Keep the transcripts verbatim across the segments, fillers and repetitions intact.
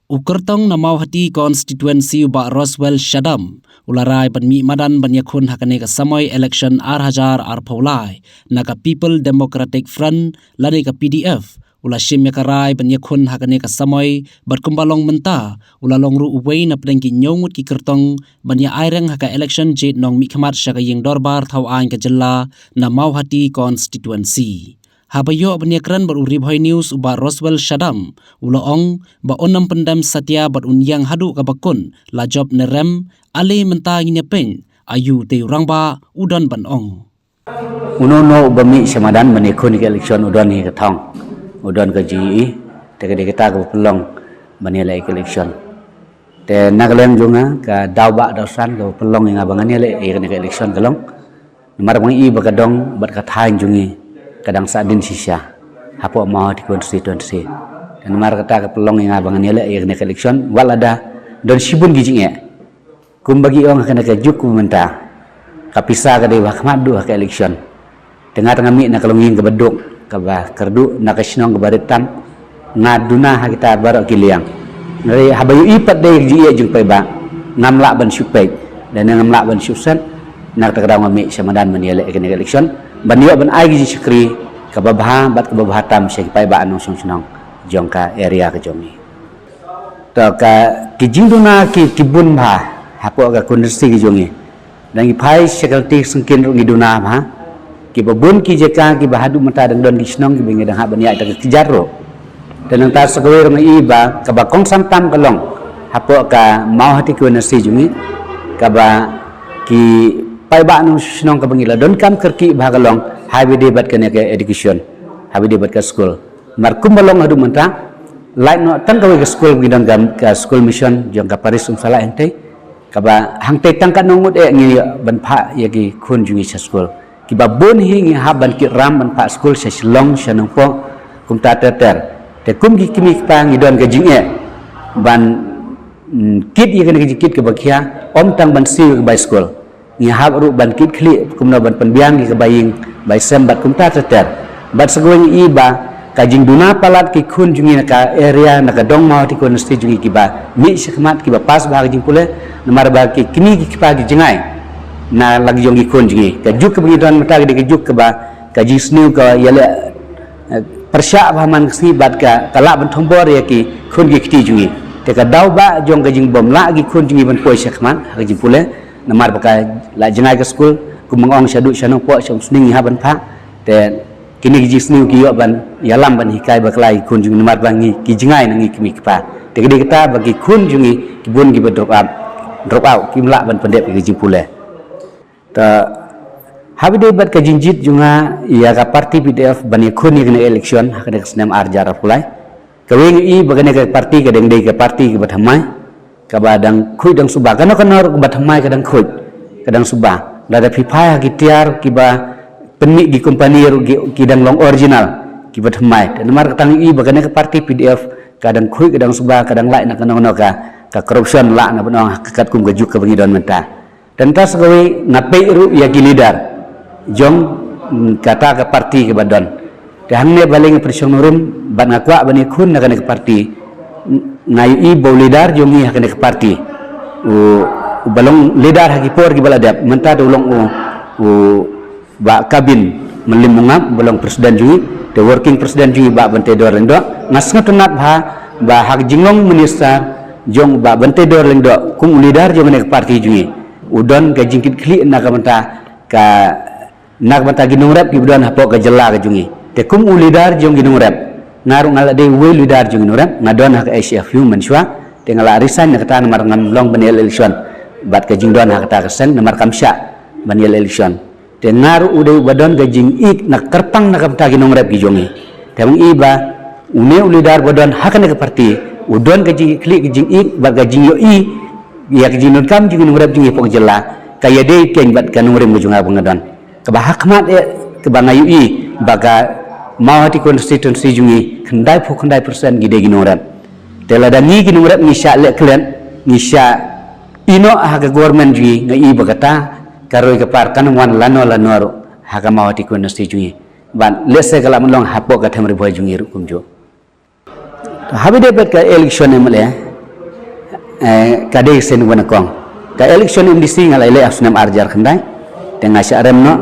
U kyrtong na Mawhati Constituency u Bah Roswell Shadam u la rai ban mih madan ban ïakhun ha kane ka samoi election ar hajar arphew lai na ka People Democratic Front lane ka P D F. U la shim ïa ka rai ban ïakhun ha kane ka samoi bad kumba long mynta u la long ruh uwei na pdeng ki hynñiew ngut ki kyrtong ban ïa aireng ha ka election jied nongmihkhmat sha ka ïing dorbar thaw aiñ ka jylla na Mawhati Constituency. Haba ïoh ban ïakren bad u Ri Bhoi News u Bah Roswell Shadam u la ong ba un ym pyndem satia bad un ïeng haduh kaba kut, la jop ne rem, ale mynta ngin ïa peit aïu te u rangbah u don ban ong. Uno uno uba mih sha madan ban ïakhun ïa ka election u don hi ka thong, u don ka jingïohi, te ka dei kata kaba pynlong ban ïaleh ïa ka election. Te na ka liang jong nga ka daw ba daw san kaba pynlong ïa nga ba ngan ïaleh ïa kane ka election ka long namar ba nga i ba ka dong bad ka thaiñ jong ngi ka dang sahdien shisha hapoh Mawhati constituency. Te namar kata ka pynlong ïa nga ba ngan ïaleh ïa kane ka election wat lada don shibun ki jingeh. Kumba ki ong ha kane ka juk kumba mynta, ka pisa ka dei ba ha khmat duh ha ka election. Te nga te nga mih na ka longïing kaba duk, kaba kyrduh, na ka shnong kaba rit tam, nga duna ha kita baroh ki liang. Nga dei haba ïohi pat de ïa ka jingïeit jong paidbah, ngam lah ban shu peit lane ngam lah ban shu set. Na kata ka daw nga mih sha madan ban ïaleh ïa kane ka election ban ïoh ban ai ka jingshakri kaba bha bad kaba bha tam sha ki paidbah nongshong shnong jong ka area ka jong ngi. To ka, ki jingduna ki, ki bun bha hapoh ka constituency ka jong ngi. Dang ngi phai sha ka lynti syngkien ruh ngi duna bha. Kiba bun ki jaka kiba haduh mynta dang don ki shnong kiba ngi dang hap ban ïaid da ka kjat ruh. Te nangta sa kawei ruh nga i ba kaba kongsan tam ka long hapoh ka Mawhati constituency jong ngi, kaba ki paidbah nongshong shnong kaba ngi la donkam kyrkieh bha ka long haba ïadei bad kane ka education, haba ïadei bad ka skul. Namar kumba long haduh mynta, lait noh tang kawei ka skul, ngi don ka, ka skul mission jong ka parish Umsala hangtei, kaba hangtei tang katno ngut eh ngi ïoh ban phah ïa ki khun jong ngi sha skul. Kiba bun hi ngi hap ban kit ram ban phah skul sha Shillong, sha Nongpoh, kumta ter ter. Te kum ki kmie ki kpa ngi don ka jingeh ban, mm, kit ïa kane ka jingkit kaba khia, ym tang ban siew ïa ka bai skul. Ngi hap ruh ban kit khlieh kumno ban pynbiang ïa ka bai ïing bai sem bad kumta ter ter. Bad sa kawei ngi i ba ka jingduna palat ki khun jong ngi na ka area, na ka dong Mawhati constituency jong ngi kiba mih sha khmat, kiba pass bha ka jingpule, namar ba ki kmie ki kpa ki jngai na la ki jong ki khun jong ngi. Ka juk kaba ngi don mynta ka dei ka juk kaba ka jingsniew ka ïaleh, eh, pyrshah bha man ka sngi bad ka, ka lah ban thombor ïa ki khun ki kti jong ngi. Te ka daw ba jong ka jingbym lah ki khun jong ngi ban poi sha khmat ha ka jingpule, namar ba ka la jngai ka skul, kumba nga ong shaduh sha Nongpoh sha Umsning ngi hap ban phah. Te kine ki jingsniew ki ïoh ban ïalam ban hikai bakla ïa ki khun jong ngi namar ba ngi ki jngai na ngi kmie kpa. Te ka dei kata ba ki khun jong ngi ki bun kiba drop out, drop out, kim lah ban pyndep ïa ka jingpule. Ta haba ïadei bad ka jingjied jong nga ïa ka party P D F ban ïakhun ïa kane election ha kane ka snem ar hajar arphew lai. Kawei nga i ba kane ka party ka dang dei ka party kaba thymmai, kaba dang khuid dang suba. Kano kano ruh kaba thymmai ka dang khuid, ka dang suba. Lada phi phai ha ki tiar kiba pynmih ki company ruh ki, ki dang long original, kiba thymmai. Te namar kata nga i ba kane ka party P D F ka dang khuid, ka dang suba, ka dang lait na kano kano ka, ka corruption lah na ban ong ha ka katkum ka juk kaba ngi don mynta. Te nangta sa kawei nga peit ruh ïa ki leader jong, mm, kata ka party kaba don. Te hangne balei nga pynshong nongrim bad nga kwah ban ïakhun na kane ka party. Nga ïohi ba u leader jong ngi ha kane ka party, u, uba long leader ha ki por kiba la dep, mynta te u long u, u Bah Kabin Mylliem Mongap uba long president jong ngi, te working president jong ngi Bah Banteidor Lyngdoh. Nga sngewtynnat bha ba ha ka jinglong minister jong Bah Banteidor Lyngdoh kum u leader jong kane ka party jong ngi, u don ka jingkitkhlieh na ka bynta ka, na ka bynta ki nongrep kiba don hapoh ka jylla ka jong ngi. Te kum u leader jong ki nongrep, nga ruh nga la dei uwei u leader jong ki nongrep, nga don ha ka H F U mynshuwa, te nga la resign na kata namar ngam long ban ïaleh election bad ka jingdon ha kata ka seng namar kam shah ban ïaleh election. Te nga ruh u dei uba don ka jingïeit na kyrpang na ka bynta ki nongrep ki jong ngi. Te nga i ba une u leader ba don ha kane ka party u don ka jingkitkhlieh, ka jingïeit bad ka jingïohi ïa ka jingdonkam jong ki nongrep jong ngi hapoh ka jylla, ka ïadei keiñ bad ka nongrim ka jong nga ba nga don. Kaba ha khmat eh kaba nga ïohi ba ka Mawhati constituency jong ngi khyndai phew khyndai percent ki dei ki nongrep. Te lada ngi ki nongrep ngi shah leh klet, ngi shah ïehnoh ha ka government jong ngi, nga i ba kata ka roi ka par kan wan lano lano ruh ha ka Mawhati constituency jong ngi. Bad lehse ka lah ban long hapoh ka them Ri Bhoi jong ngi ruh kumjuh. To haba ïadei bad ka election M L A, Eh, ka dei sien wan kong. Ka election MDC nga la ïaleh ha u snem ar hajar khyndai. Te nga shah rem noh,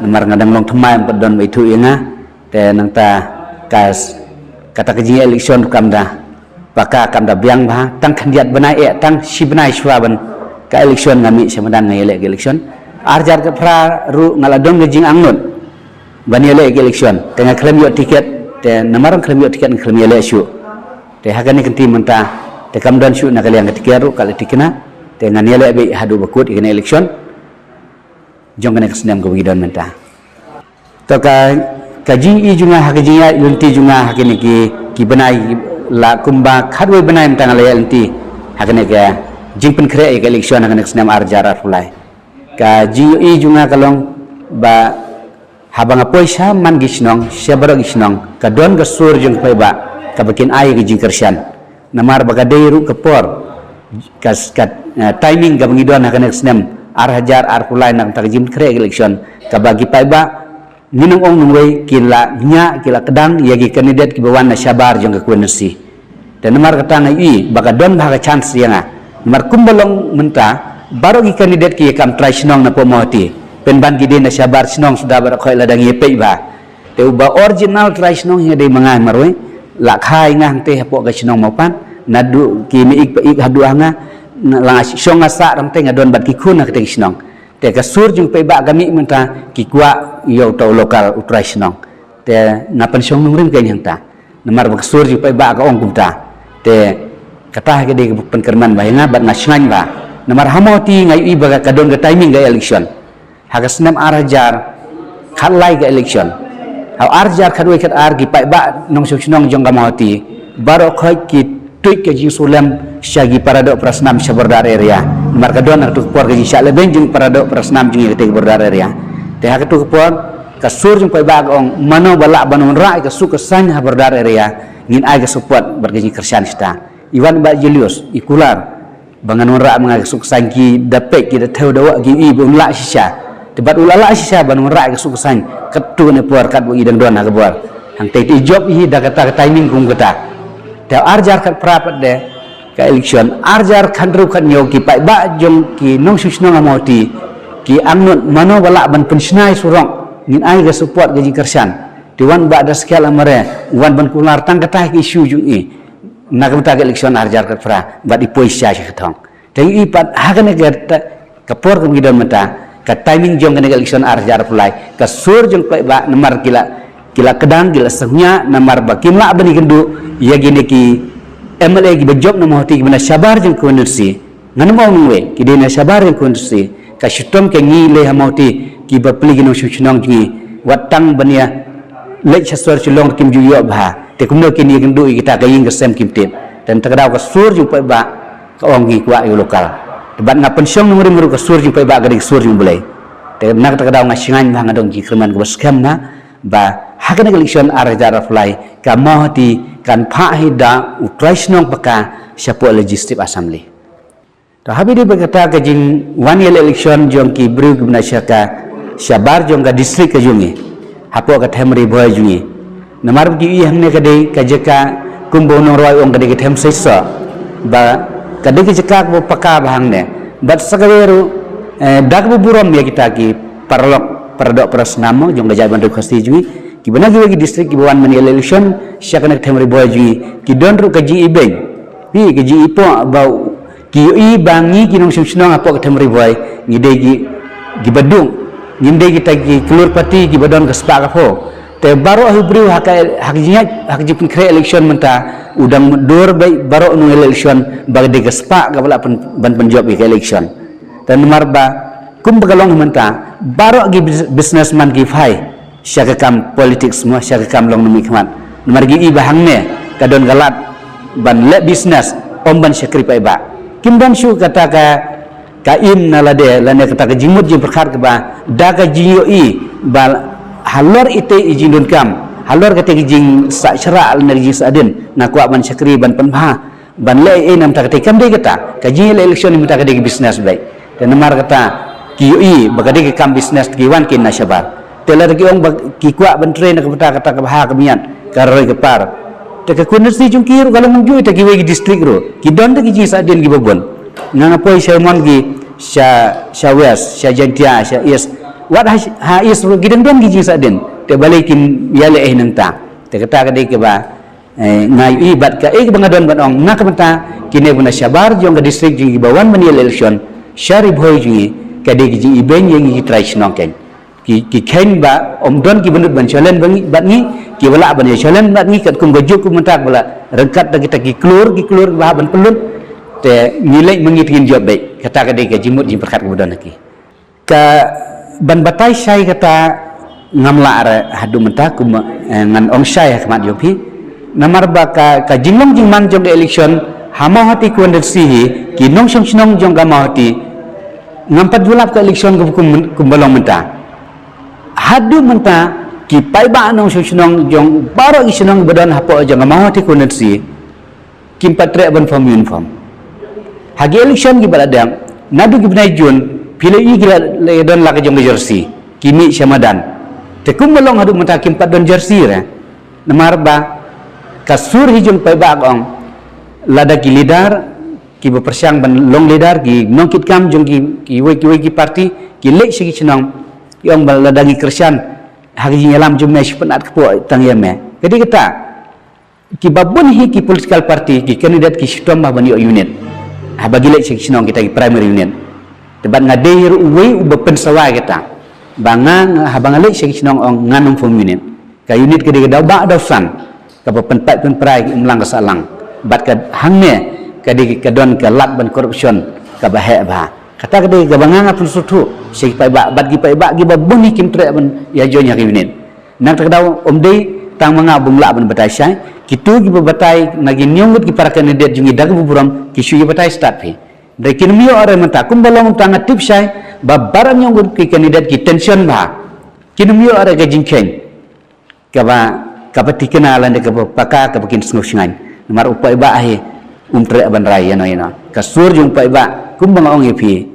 namar nga dang long thymmai, ym pat don ba ithuh ïa nga. Te nangta ka s-, kata ka jingïaleh election kam da, paka kam da biang bha, tang khyndiat bnai, eh, tang shi bnai shuwa ban ka election nga mih sha madan nga ïaleh ka election. Ar hajar khatphra ruh nga la don ka jingangnud ban ïaleh ka election. Te nga khlem ïoh tiket, te namar nga khlem ïoh tiket nga khlem ïaleh shuh. Te ha kane ka kynti mynta, te kam don shuh na ka liang ka tiket ruh, ka la tikna. Te ngan ïaleh beit haduh ba kut ïa kane election jong kane ka snem kaba ngi don mynta. To ka, ka jingïohi jong nga ha ka jingïaid lynti jong nga ha kine ki, ki bnai, la kumba khatwei bnai mynta nga la ïaid lynti ha kane ka jingpynkhreh ïa ka election ha kane ka snem ar hajar arphew lai. Ka jingïohi jong nga ka long ba haba nga poi sha man ki shnong, sha baroh ki shnong, ka don ka sur jong ki paidbah kaba kin ai ka jingkyrshan. Namar ba ka dei ruh ka por, ka, ka, eh, timing kaba ngi don ha kane ka snem ar hajar arphew lai na ka bynta ka jingpynkhreh election, kaba ki paidbah, ngin ym ong nongwei, ki la ñiah, ki la kdang ïa ki candidate kiba wan na shabar jong ka constituency. Te namar kata nga ïohi ba ka don bha ka chance ïa nga. Namar kumba long mynta, baroh ki candidate ki ïa kam trai shnong na Mawhati, pynban ki dei na shabar shnong suda baroh khoit lada ngi ïa peit bha. Te uba original trai shnong hi nga dei ma nga marwei, la kha ïa nga hangtei hapoh ka shnong Mawpat, naduh ki mei-ik pa-ik haduh ha nga, nga la nga shong nga sah hangtei, nga don bad ki khun ha katei ka shnong. Te ka sur jong ki paidbah ka mih mynta, ki kwah ïa uta u local u trai shnong. Te nga pynshong nongrim kein hangta. Namar ba ka sur jong ki paidbah ka ong kumta. Te kata ka dei ka pynkyrmen bha ïa nga bad nga shngaiñ bha. Namar ha Mawhati nga ïohi ba ka don ka timing ka election. Ha ka snem ar hajar khatlai ka election. Ha u ar hajar khatwei khatar ki paidbah nongshong shnong jong ka Mawhati, baroh khoit ki tuid ka jingsngewlem sha ki paradoh parasnam sha border area. Namar ka don ha katu ka por ka jingshah lehbeiñ jong ki paradoh parasnam jong ngi ha katei ka border area. Te ha katu ka por ka sur jong ki paidbah ka ong, mano ba lah ban wanrah ïa ka suk ka saiñ ha border area, ngin ai ka support bad ka jingkyrshan shata. I Wan Bah Julius, i kular ba ngan wanrah ma nga ka suk ka saiñ, ki da peit, ki da thew da wah, ki ïohi ba un lah shisha. Te bad u la lah shisha ban wanrah ka suk ka saiñ katto katne por katba i dang don ha ka bor. Hangtei te i jop hi da kata ka timing kum kata. Te ar hajar khatphra pat de ka election, ar hajar khathynriew khathynñiew ki paidbah jong ki nongshong shnong ha Mawhati ki angnud, mano ba lah ban pynshna ïa surok, ngin ai ka support ka jingkyrshan. Te Wan Bah Daskhial Amare, wan ban kular tang kata ka issue jong i na ka bynta ka election ar hajar khatphra, bad i poi sha sha ka thong. Te i pat ha kane ka ta-, ka por kaba ngi don mynta, ka timing jong kane ka election ar hajar arphew lai, ka sur jong ki paidbah namar ki la, ki la kdang, ki la sngewñiah namar ba kim lah ban ïakynduh ïa kine ki MLA kiba jop na Mawhati kiba na shabar jong ka constituency. Ngan ym ong nongwei, ki dei na shabar jong ka constituency. Ka shitom ka ngi lei ha Mawhati kiba plie ki nongshong shnong jong ngi, wat tang ban ïa leit sha sor Shillong kim ju ïoh bha. Te kumno kin ïakynduh ïa kita ka ïing ka sem kim tip. Te na kata ka daw ka sur jong ki paidbah ka ong ngi kwah ïa u local. Te bad nga pynshong nongrim ruh ka sur jong ki paidbah ka dei ka sur jong U Blei. Te na kata ka daw nga shngaiñ bha, nga don jingkyrmen kaba skhem bha ba ha kane ka election ar hajar arphew lai ka Mawhati kan phah hi da u trai shnong paka shapoh Legislative Assembly. To haba ïadei bad kata ka jingwan ïaleh election jong ki briew kiba na sha ka, shabar jong ka district ka jong ngi, hapoh ka them Ri Bhoi jong ngi. Namar ba ngi ïohi hangne ka dei ka jaka kumba u nongrwai u ong ka dei ka them seisoh, ba ka dei ka jaka kaba paka bha hangne. Bad sa kawei ruh, eh, da kaba burom ïa kita ki paralok, paradoh parasnam jong ka jaitbynriew Khasi jong ngi, kiba na kiwei ki district kiba wan ban ïaleh election sha kane ka them Ri Bhoi jong ngi, ki don ruh ka jingibeiñ, phi, ka jingïapoh ba ki ïohi ba ngi ki nongshong shnong hapoh ka them Ri Bhoi ngi dei ki, kiba duk, ngim dei kita ki klur party kiba don ka spah ka phew. Te baroh hi u briew ha ka, ha ka jingïaid, ha ka jingpynkhreh election mynta, u dang mutdur beit baroh nongïaleh election ba ka dei ka spah kaba lah pyn-, ban pynjop ïa ka election. Te namar ba kumba ka long mynta, baroh ki bus-, businessman ki phai sha ka kam politics mo, sha ka kam long nongmihkhmat. Namar ki ïohi ba hangne ka don ka lad ban leh business, ym ban shakri paidbah. Kim don shuh kata ka, ka im na lade, lane kata ka jingmut jingpyrkhat kaba da ka jingïohi ba halor itei i jingdonkam, halor kata ka jingsah shrah lane ka jingsah dien, nga kwah ban shakri ban pynbha ban leh ei ei na bynta kata, kam dei kata. Ka jingïaleh election mynta ka dei ka business beit. Te namar kata ki ïohi ba ka dei ka kam business, ki wan kin na shabar. Te lada ki ong ba ki kwah ban trei na ka bynta kata ka bha ka miat, ka roi ka par, Te ka constituency jong ki ruh ka long mynjur, te kiwei ki district ruh ki don te ki jingsahdien kiba bun. Nga nga poi sha mon ki sha, sha West, sha Jaintia, sha East. Wat ha, ha East ruh ki dang don ki jingsahdien. Te balei kim ïaleh eh nangta. Te kata ka dei kaba, eh, nga ïohi bad kaei kaba nga don ban ong na ka bynta kine bun na shabar jong ka district jong kiba wan ban ïaleh election sha Ri Bhoi jong ngi, ka dei ki jingibeiñ ïa ngi ki trai shnong kein. Ki, ki kheiñ ba ym don kiba nud ban challenge bad ngi, bad ngi, kiba lah ban ïa challenge bad ngi katkum ka juk kumta ba la ryngkat da kita ki klur, ki klur ba hap ban pynlut. Te ngi leit ma ngi te ngin jop beit. Kata ka dei ka jingmut jingpyrkhat kaba don ha ki. Ka ban batai shai kata ngam lah re haduh mynta, kum, eh, ngan ong shai ha khmat jong phi. Namar ba ka, ka jinglong jingman jong ka election ha Mawhati constituency hi, ki nongshong shnong jong ka Mawhati, ngam pat ju lap ka election kum, kum, kumba long mynta. Haduh mynta ki paidbah nongshong shnong jong baroh ki shnong ba don hapoh jong ka Mawhati constituency kim pat treh ban form uniform. Ha ki election kiba la dep, naduh ki bnai June phi la ïohi ki la, la don la ka jong ka jersey, ki mih sha madan. Te kumba long haduh mynta kim pat don jersey re. Namar ba ka sur hi jong paidbah ka ong, lada ki leader kiba pyrshang ban long leader, ki nongkitkam jong ki, kiwei kiwei ki party, ki leit sha ki shnong, ki ong ba lada ngi kyrshan ha ka jingïalam jong me, shu pynat kpoh tang ïa me. Ka dei kata, kiba bun hi ki political party, ki candidate ki shitom bha ban ïoh unit haba ki leit sha ki shnong, kita ki primary unit. Te bad nga dei ruh uwei uba pynsawa ïa kata, ba nga, nga, haba nga leit sha ki shnong ong ngan ym form unit. Ka unit ka dei ka daw bah daw san, kaba pynpait pynpra ïa ka imlang ka sahlang. Bad ka hangne ka dei ka don ka lad ban corruption kaba heh bha. Kata ka dei kaba nga nga pynsngewthuh sha ki paidbah, bad ki paidbah kiba bun hi kim treh ban ïa join ïa ka unit. Na kata ka daw ym dei tang ma nga bym lah ban batai shai. Kito kiba batai na ki hynñiew ngut ki para candidate jong ngi da kaba burom, ki shu ïa batai stad phi. Dei kin ym ïoh re mynta, kumba long mynta nga tip shai ba baroh hynñiew ngut ki candidate ki tension bha. Kin ym ïoh re ka jingkheiñ kaba, kaba thikna lane kaba paka kaba kin sngew shngaiñ. Namar u paidbah hi um treh ban rai ïano ïano. Ka sur jong u paidbah kumba nga ong ïa phi,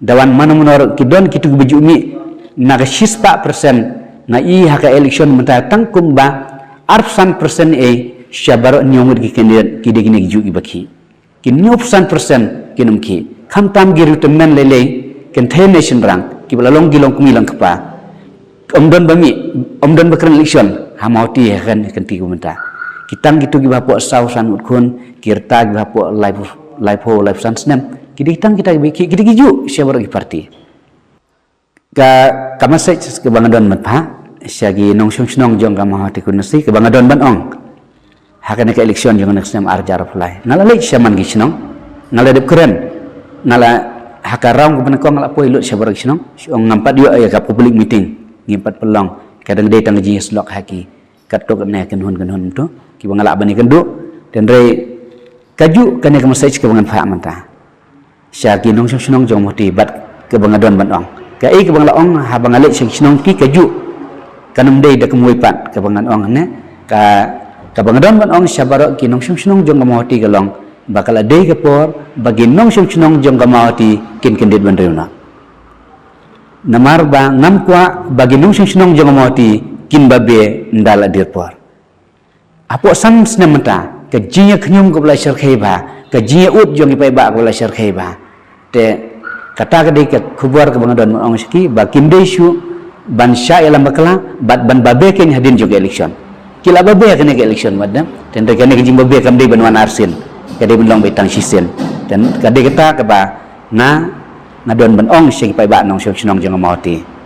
da wan mano mano ruh ki don kito kiba ju mih na ka shispah percent. Nga i ha ka election mynta tang kumba arphew san percent ei sha baroh hynñiew ngut ki candidate ki dei kine ki ju kiba khih. Ki hynñiewphew san percent kin ym khih. Khamtam ki ruh tymmen lei lei, kynthei ne shynrang, kiba la long ki longkmie longkpa. Ym don ba mih, ym don ba kren election ha Mawhati ha kane ka kynti ka mynta. Ki tang kito kiba hapoh saw san ngut khun, ki rta kiba hapoh laiphew, laiphew, laiphew san snem. Ki dei ki tang kita kiba khih, ki dei ki ju sha baroh ki party. Ka, ka message kaba nga don ban phah sha ki nongshong shnong jong ka Mawhati constituency, kaba nga don ban ong ha kane ka election jong kane ka snem ar hajar arphew lai. Nga la leit sha man ki shnong, nga la dep kren, nga la, ha ka round kaba nyngkong nga la poi lut sha baroh ki shnong, shu ong ngam pat ïoh ïa ka public meeting, ngim pat pynlong, ka dang dei tang ka jingïasyllok ha ki katto katne kynhun kynhun to kiba nga lah ban ïakynduh. Hynrei kajuh kane ka message kaba ngan phah mynta sha ki nongshong shnong jong Mawhati bad kaba nga don ban ong, kaei kaba nga la ong haba nga leit sha ki shnong ki kajuh, kan ym dei da kumwei pat. Kaba ngan ong ne, ka, kaba nga don ban ong sha baroh ki nongshong shnong jong ka Mawhati ka long ba ka la dei ka por ba ki nongshong shnong jong ka Mawhati kin kyndit ban riewna. Namar ba ngam kwah ba ki nongshong shnong jong ka Mawhati kin babe ynda la dier por. Hapoh san snem mynta, ka jingïakhñium kaba la shyrkhei bha, ka jingïaud jong ki paidbah kaba la shyrkhei bha. Te kata ka dei ka khubor kaba nga don ban ong sha ki, ba kim dei shuh ban shah ïalam bakla bad ban babe keiñ hadien jong ka election. Ki la babe ha kane ka election wat dem, hynrei kane ka jingbabe kam dei ban wan arsien, ka dei ban long beit tang shisien. Te ka dei kata kaba nga, nga don ban ong sha ki paidbah nongshong shnong jong ka Mawhati.